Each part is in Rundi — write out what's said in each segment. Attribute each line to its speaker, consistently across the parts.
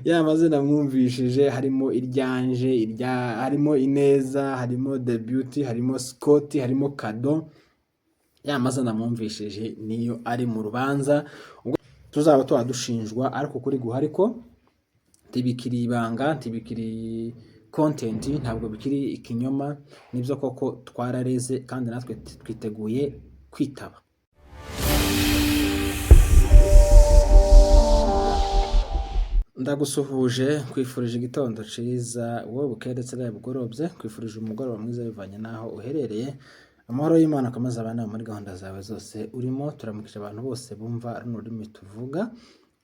Speaker 1: Ya mazina mwumvishije harimo iryanje, irya harimo Ineza, harimo The Beauty, harimo Scott, harimo Kado. Ya mazina mwumvishije niyo ari mu rubanza. Ubwo tuzaba tuba dushinjwa, ariko kuri guhari ko ntibikiri ibanga, ntibikiri content, ntabwo bikiri ikinyoma. Nibyo koko twarareze kandi natwe twiteguye kwitaba. Ndagusuhuje, nkwifurije igitondo cyiza wowe bukeye ndetse nawe bugorobye, nkwifurije umugoroba mwiza bivanye n'aho uherereye. Amahoro y'Imana akomeze abane muri gahunda zawe zose urimo. Turamukije abantu bose bumva runo rurimi tuvuga,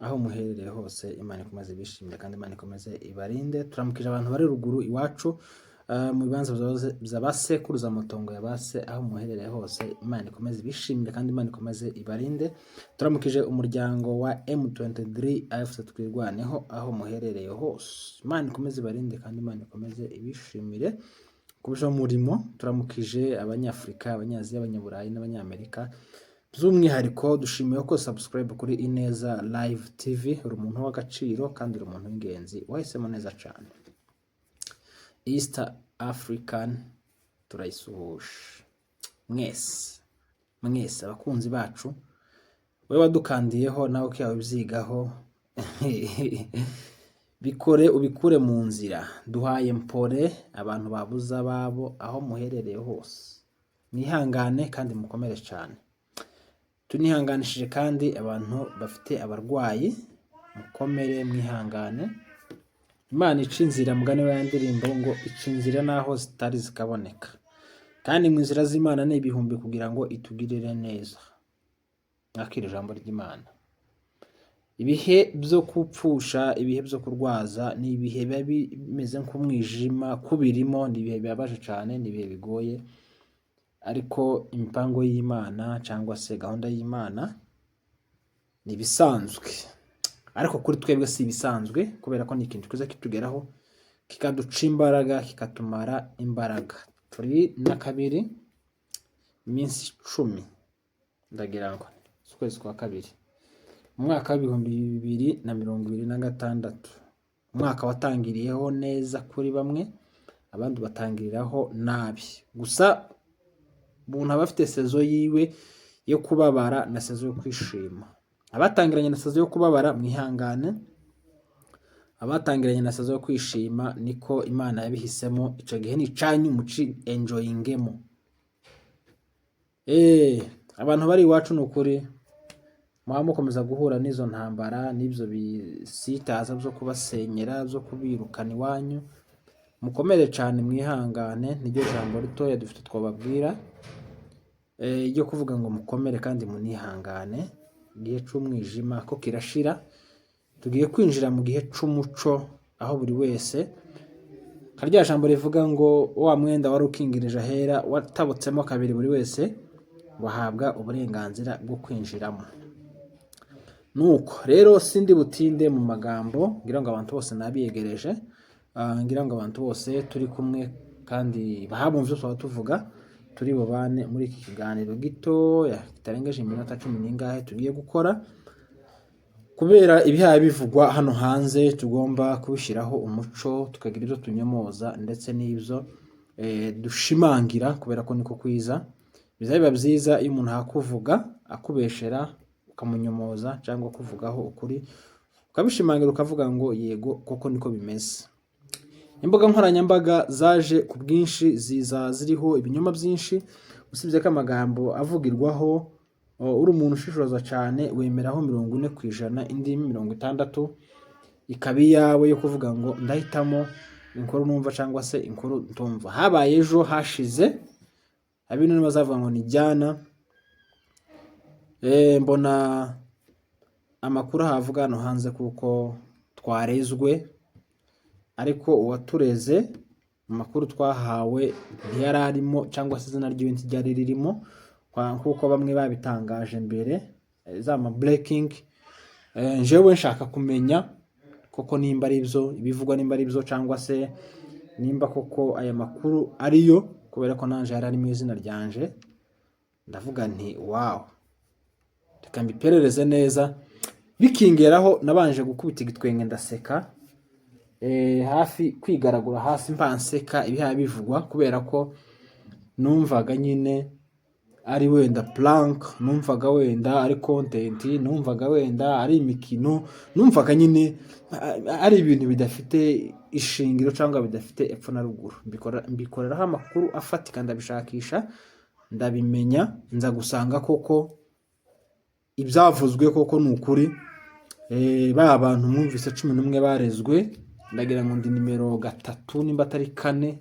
Speaker 1: aho muherereye hose Imana ikomeze ibishimire kandi Imana ikomeze ibarinde. Turamukije abantu bari ruguru iwacu, mu bibanza bya ba sekuruza, amatongo ya ba se, aho muherereye hose Imana ikomeze ibishimire kandi Imana ikomeze ibarinde. Turamukije umuryango wa M23 AFC Twirwaneho, aho muherereye hose Imana ikomeze ibarinde kandi Imana ikomeze ibishimire kubisha murimo. Turamukije Abanyafurika, Abanyaziya, Abanyaburayi n'Abanyamerika. By'umwihariko dushimiye ko subscribe kuri Ineza Live TV. Uri umuntu w'agaciro kandi uri umuntu w'ingenzi, wahisemo neza cyane. East African turayisuhuje mwese mwese abakunzi bacu. Wowe wadukandiyeho nawe ukiyawe ubyigaho, bikore ubikure mu nzira. Duhaye mpore abantu babuze ababo aho muherereye hose, mwihangane kandi mukomere cyane. Tunihanganishije kandi abantu bafite abarwayi, mukomere mwihangane. Imana ica inzira, mugani wa ya ndirimbo ngo ica inzira n'aho zitari zikaboneka, kandi mu nzira z'Imana ni ibihumbi kugira ngo itugirire neza. Mwakira ijambo ry'Imana. Ibihe byo gupfusha, ibihe byo kurwaza ni ibihe biba bimeze nk'umwijima kubirimo, ni ibihe bibabaje cyane, ni ibihe bigoye, ariko imipango y'Imana cyangwa se gahunda y'Imana ni ibisanzwe. Ariko kuri twebwe si ibisanzwe, kubera ko ni ikintu kiza kitugeraho kikaduca imbaraga, kikatumara imbaraga. Turi na kabiri, iminsi 10 ndagira ngo z'ukwezi kwa kabiri, mu mwaka wa 2026. Umwaka watangiriyeho neza kuri bamwe, abandi batangiriraho nabi. Gusa umuntu aba afite saison yiwe yo kubabara na saison yo kwishima. Abatangiranye na saison yo kubabara mwihangane, abatangiranye na saison yo kwishima niko Imana yabihisemo, icyo gihe ni icanyu, muci enjoyingemo. Abantu bari iwacu ni ukuri muba mukomeza guhura n'izo ntambara n'ibyo bisitaza byo kubasenyera, byo kubirukana iwanyu, mukomere cyane mwihangane. Niryo jambo ritoya dufite twababwira ryo kuvuga ngo mukomere kandi munihangane. Igihe cy'umwijima ko kirashira, tugiye kwinjira mu gihe c'umuco, aho buri wese nka rya jambo rivuga ngo wa mwenda wari ukingirije ahera watabutsemo kabiri, buri wese wahabwa uburenganzira bwo kwinjiramo. Nuko rero sindi butinde mu magambo, ngira ngo abantu bose nabiyegereje, ngira ngo abantu bose turi kumwe kandi bahabumva ibyo twaba tuvuga, turi bubane muri iki kiganiro gitoya kitarengeje iminota cumi n'ingahe tugiye gukora. Kubera ibihaye bivugwa hano hanze, tugomba kubishyiraho umuco, tukagira ibyo tunyomoza ndetse n'ibyo dushimangira, kubera ko niko kwiza. Biza biba byiza iyo umuntu akuvuga akubeshera ukamunyomoza, cyangwa kuvugaho ukuri ukabishimangira, ukavuga ngo yego koko niko bimeze. Imbuga nkoranyambaga zaje ku bwinshi, ziza ziriho ibinyoma byinshi. Usibye ko amagambo avugirwaho, uri umuntu ushishoza cyane wemeraho 40%, indi 60 ikaba iyawe yo kuvuga ngo ndahitamo inkuru numva cyangwa se inkuru ntumva. Habaye ejo hashize, abino bazavuga ngo ni jyana. Mbona amakuru ahavuga hano hanze kuko twarezwe, ariko uwatureze mu makuru twahawe ntiyari arimo, cyangwa se izina ry'iwe ntiryari ririmo nk'uko bamwe babitangaje mbere za ma breaking. Njyewe nshaka kumenya koko nimba ari byo ibivugwa, nimba ari byo cyangwa se nimba koko aya makuru ariyo, kubera ko nanje yari arimo izina ryanje. Ndavuga nti wow, reka mbiperereze neza. Bikingeraho nabanje gukubita igitwenge, ndaseka, hafi kwigaragura hasi mpanseka ibihaye bivugwa, kubera ko numvaga nyine ari wenda prank, numvaga wenda ari content, numvaga wenda ari imikino, numvaga nyine ari ibintu bidafite ishingiro cyangwa bidafite epfo na ruguru. Mbikoreraho amakuru afatika, ndabishakisha, ndabimenya, nza gusanga koko ibyavuzwe koko ni ukuri. Ba bantu mwumvise 11 barezwe, ndagira ngo ndi nimero 3 nimba atari 4.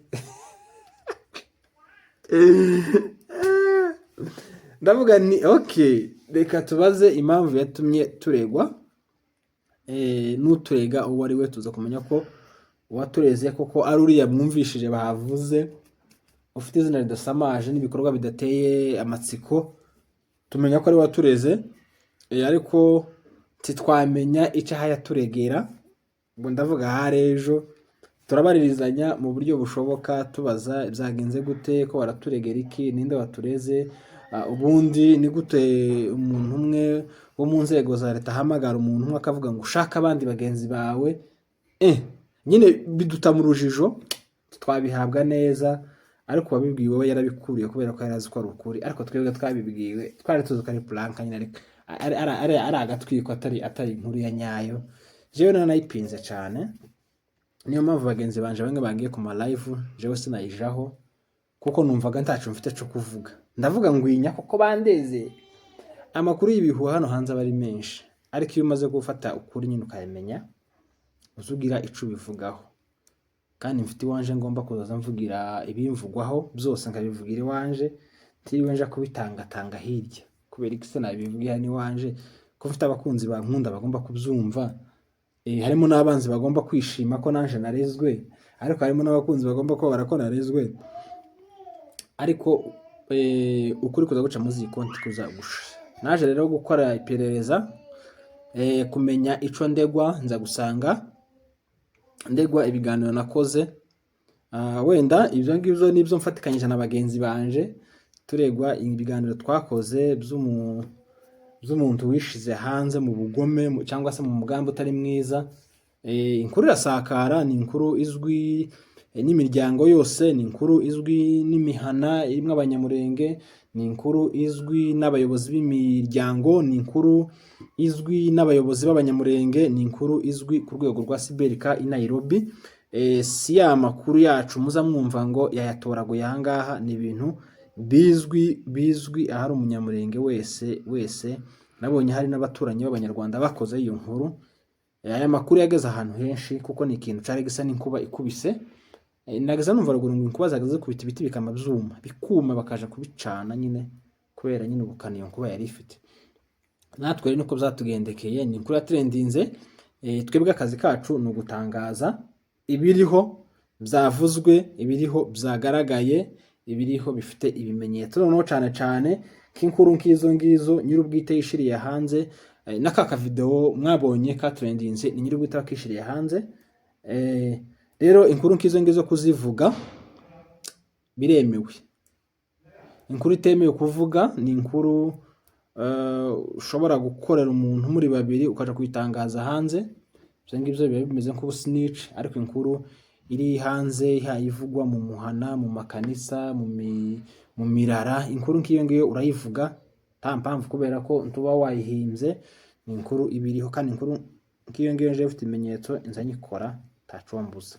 Speaker 1: Ndavuga ni okay, reka tubaze impamvu yatumye turegwa, n'uturega uwo ari we. Tuza kumenya ko uwatureze koko ari uriya mwumvishije bahavuze, ufite izina ridasamaje n'ibikorwa bidateye amatsiko. Tumenya ko ari we watureze, ariko ntitwamenya icyo aha yaturegera. Ngo ndavuga hari ejo turabaririzanya mu buryo bushoboka, tubaza byagenze gute, ko baraturegera iki, ninde watureze? Ubundi ni gute umuntu umwe wo mu nzego za leta ahamagara umuntu umwe akavuga ngo ushake abandi bagenzi bawe? Nyine biduta mu rujijo, twabihabwa neza, ariko uwabibwiwe we yarabikuriye kubera ko yari azi ko ari ukuri. Ariko twebwe twabibwiwe twari tuzi ko ari prank nyine, ariko ari agatwiko, atari inkuru ya nyayo. Jewe naranayipinze cyane, niyo mpamvu bagenzi banje bamwe bagiye ku ma live, jewe sinayijaho kuko numvaga ntaco mfite co kuvuga. Ndavuga ngwinya kuko bandeze. Amakuru y'ibihuha hano hanze aba ari menshi, ariko iyo umaze gufata ukuri nyine ukayamenya, uzugira ico ubivugaho. Kandi mfite iwanje ngomba kuzaza mvugira ibimvugwaho byose, nkabivugira iwanje ntiriwe nja kubitangatanga hirya. Kubera iki se nabivugira hano iwanje, ko mfite abakunzi bankunda bagomba kubyumva? Harimo n'abanzi bagomba kwishima ko nanje narezwe, ariko harimo n'abakunzi bagomba kubabara ko narezwe. Ariko ukuri kuza guca mu ziko ntikuza gusha. Naje rero gukora iperereza, kumenya ico ndegwa, nza gusanga ndegwa ibiganiro nakoze. Wenda ibyo ngibyo nibyo mfatikanyije na bagenzi banje, turegwa ibiganiro twakoze by'umuntu wishize hanze mu bugome cyangwa se mu mugambi utari mwiza. Inkuru irasakara, ni inkuru izwi n'imiryango yose, ni inkuru izwi n'imihana irimo Abanyamurenge, ni inkuru izwi n'abayobozi b'imiryango, ni inkuru izwi n'abayobozi b'Abanyamurenge, ni inkuru izwi ku rwego rwa Siberika i Nairobi. Si ya makuru yacu muza mwumva ngo yayatoraguye ahangaha, ni ibintu bizwi, bizwi ahari Umunyamurenge wese wese. Nabonye hari n'abaturanyi b'Abanyarwanda bakoze iyo nkuru. Aya makuru yageze ahantu henshi kuko ni ikintu cari gisa n'inkuba ikubise. Nageze numva ruguru ngo inkuba zageze zikubita ibiti bikama byuma, bikuma, bakaja kubicana nyine kubera nyine ubukana iyo nkuba yari ifite. Natwe rero niko byatugendekeye, ni inkuru yatrendinze. Twebwe akazi kacu ni ugutangaza ibiriho byavuzwe, ibiriho byagaragaye, ibiriho bifite ibimenyetso. Noneho cane cane nk'inkuru nk'izo ngizo nyir'ubwite yishiriye hanze, n'aka kavideo mwabonye katrendinze ni nyir'ubwite wakishiriye hanze. Rero inkuru nk'izo ngizo kuzivuga biremewe. Inkuru itemewe kuvuga ni inkuru ushobora gukorera umuntu muri babiri ukaja kuyitangaza hanze. Ibyo ngibyo biba bimeze nk'ubusnitch. Ariko inkuru iri hanze ihaye ivugwa mu muhana, mu makanisa, mu mirara, inkuru nk'iyo ngiyo urayivuga nta mpamvu, kubera ko ntuba wayihimbye, ni inkuru iba iriho. Kandi inkuru nk'iyo ngiyo nje ifite ibimenyetso, nza nyikora ntacombuza.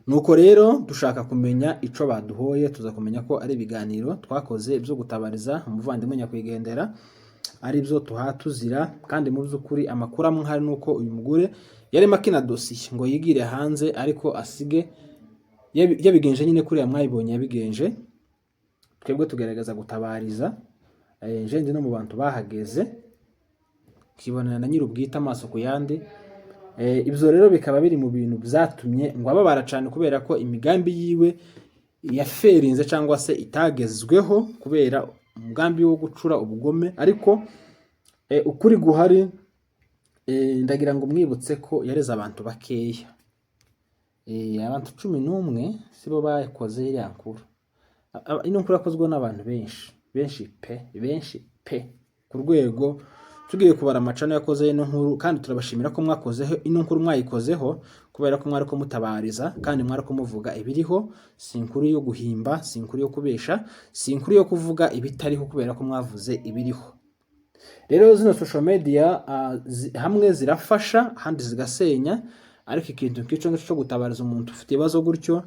Speaker 1: Nuko rero dushaka kumenya ico baduhoye, tuza kumenya ko ari ibiganiro twakoze byo gutabariza umuvandimwe nyakwigendera, ari byo tuhatuzira. Kandi mu by'ukuri amakuru amwe hari nuko uyu mugore yarimo akina dosiye ngo yigire hanze, ariko asige yabigenje nyine kuriya mwayibonye yabigenje. Twebwe tugerageza gutabariza. Nje ndi no mu bantu bahageze, nkibonana na nyir'ubwite amaso ku yandi. Ibyo rero bikaba biri mu bintu byatumye ngo ababara cyane, kubera ko imigambi yiwe yaferinze cyangwa se itagezweho kubera umugambi wo gucura ubugome. Ariko ukuri guhari, ndagira ngo mwibutse ko yareze abantu bakeya. Abantu 11 sibo bakoze iriya nkuru. Ino nkuru yakozwe n'abantu benshi benshi pe, benshi pe, ku rwego Tugiye kubara amacano yakoze ino nkuru, kandi turabashimira ko mwakozeho ino nkuru, mwayikozeho kubera ko mwari mutabariza kandi mwari muvuga ibiriho. Si inkuru yo guhimba, si inkuru yo kubesha, si inkuru yo kuvuga ibitariho, kubera ko mwavuze ibiriho. Rero zino social media hamwe zirafasha, ahandi zigasenya, ariko ikintu nk'ico ng'ico cyo gutabariza umuntu ufite ibibazo gutyo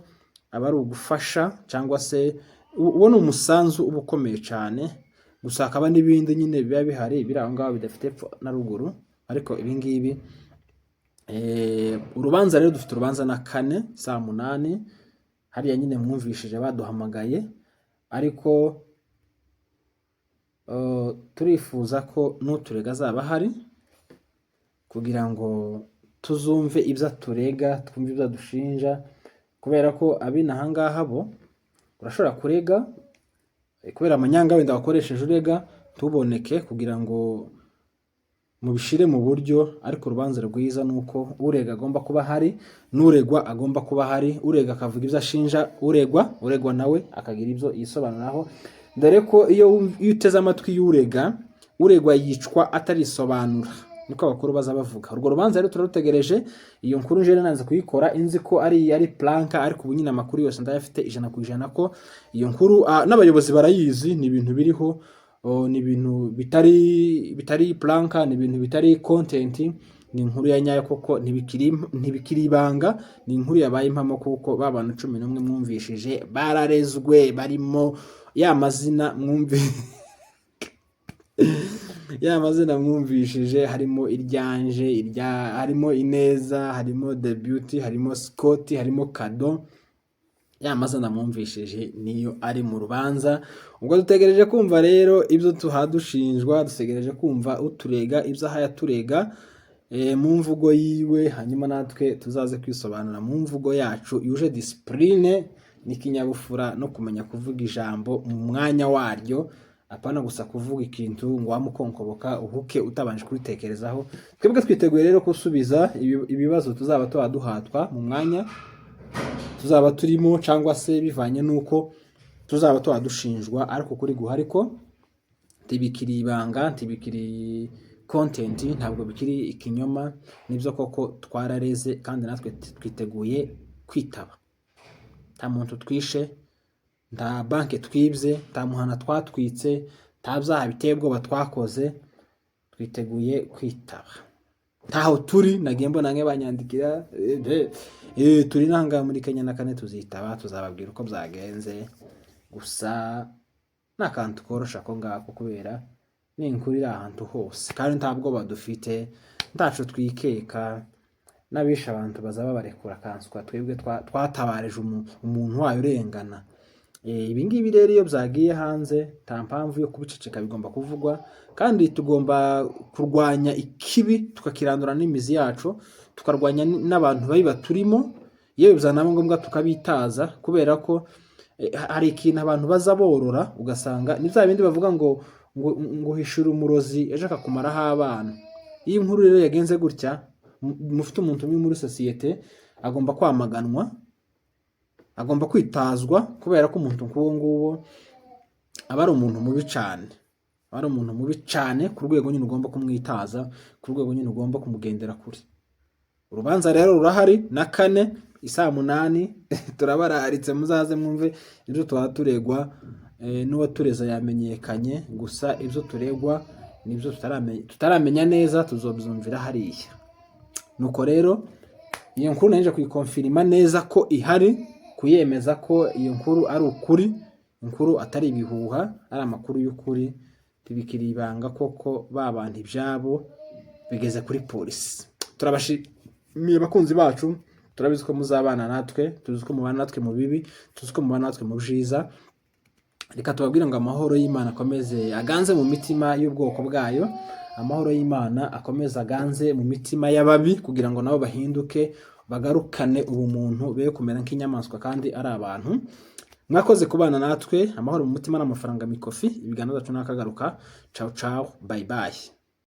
Speaker 1: aba ari ugufasha, cyangwa se uwo ni umusanzu uba ukomeye cyane. Gusa hakaba n'ibindi nyine biba bihari biri aho ngaho bidafite epfo na ruguru, ariko ibi ngibi urubanza rero dufite urubanza na kane saa 8 hariya nyine mwumvishije baduhamagaye, ariko turifuza ko n'uturega azaba ahari kugira ngo tuzumve ibyo aturega, twumve ibyo adushinja, kubera ko ab'inaha ngaha bo urashobora kurega kubera amanyanga wenda wakoresheje urega ntuboneke kugira ngo mubishire mu buryo. Ariko urubanza rwiza ni uko urega agomba kuba ahari n'uregwa agomba kuba ahari, urega akavuga ibyo ashinja uregwa, uregwa nawe akagira ibyo yisobanuraho, dore ko iyo uteze amatwi y'urega, uregwa yicwa atarisobanura, niko abakuru baza bavuga. Urwo rubanza rero turarutegereje. Iyo nkuru nje nanze kuyikora inzi ko ari prank, ariko ubu nyine amakuru yose ndayafite 100% ko iyo nkuru n'abayobozi barayizi, ni ibintu biriho. Oh, ni ibintu bitari prank, ni ibintu bitari content, ni inkuru ya nyayo koko, ntibikiri ibanga, ni inkuru yabaye impamo, kuko ba bantu 11 mwumvishije bararezwe, barimo ya mazina mwumvi ya mazina mwumvishije, harimo iryanje irya, harimo Ineza, harimo The Beauty, harimo Scott, harimo Kado. Ya mazina mwumvishije niyo ari mu rubanza. Ubwo dutegereje kumva rero ibyo tuhadushinjwa, dutegereje kumva uturega ibyo aha yaturega mu mvugo yiwe, hanyuma natwe tuzaze kwisobanura mu mvugo yacu yuje discipline n'ikinyabupfura no kumenya kuvuga ijambo mu mwanya waryo, apana gusa kuvuga ikintu ngo wamukonkoboka uhuke utabanje kubitekerezaho. Twebwe twiteguye rero gusubiza ibibazo tuzaba tuba duhatwa mu mwanya tuzaba turimo, cyangwa se bivanye n'uko tuzaba tuba dushinjwa, ariko kuri guhari ko ntibikiri ibanga, ntibikiri content, ntabwo bikiri ikinyoma, nibyo koko twarareze kandi natwe twiteguye kwitaba. Nta muntu twishe, nta banki twibye, nta muhana twatwitse, nta byaha biteye ubwoba twakoze, twiteguye kwitaba. Ntaho turi, nagiye mbona nke banyandikira, turi nangaha muri Kenya na kane tuzitaba, tuzababwira uko byagenze. Gusa ni akantu korosha ako ngako, kubera ni inkuru iri ahantu hose kandi nta bwoba dufite, ntaco twikeka. N'abishe abantu bazaba barekura kanswa twebwe twatabarije umuntu wayo urengana. Ibi ngibi rero iyo byagiye hanze nta mpamvu yo kubiceceka, bigomba kuvugwa, kandi tugomba kurwanya ikibi tukakirandura n'imizi yacu, tukarwanya n'abantu babi baturimo, iyo byanaba ngombwa tukabitaza, kubera ko hari ikintu abantu baza borora ugasanga ni bya bindi bavuga ngo hishura umurozi ejo akakumaraho abana. Iyo inkuru rero yagenze gutya, mufite umuntu umwe muri sosiyete agomba kwamaganwa, agomba kwitazwa, kubera ko umuntu nk'uwo nguwo aba ari umuntu mubi cyane, aba ari umuntu mubi cyane ku rwego nyine ugomba kumwitaza, ku rwego nyine ugomba kumugendera kure. Urubanza rero rurahari na kane isaa 8, turabararitse muzaze mwumve ibyo tuba turegwa. N'uwatureza yamenyekanye, gusa ibyo turegwa nibyo tutaramenya neza, tuzobyumvira hariya. Nuko rero iyo nkuru naje kuyikonfirima neza ko ihari, kuyemeza ko iyo nkuru ari ukuri, inkuru atari ibihuha, ari amakuru y'ukuri, ntibikiri ibanga koko, ba bantu ibyabo bigeze kuri polisi. Turabashimiye abakunzi bacu, turabizi ko muzabana natwe, tuzi ko mubana natwe mu bibi, tuzi ko mubana natwe mu byiza. Reka tubabwire ngo amahoro y'Imana akomeze aganze mu mitima y'ubwoko bwayo, amahoro y'Imana akomeze aganze mu mitima y'ababi, kugira ngo nabo bahinduke, bagarukane ubumuntu, be kumera nk'inyamaswa kandi ari abantu. Mwakoze kubana natwe. Amahoro mu mutima n'amafaranga mikofi. Ibiganiro byacu nakagaruka. Ciao ciao, bye bye.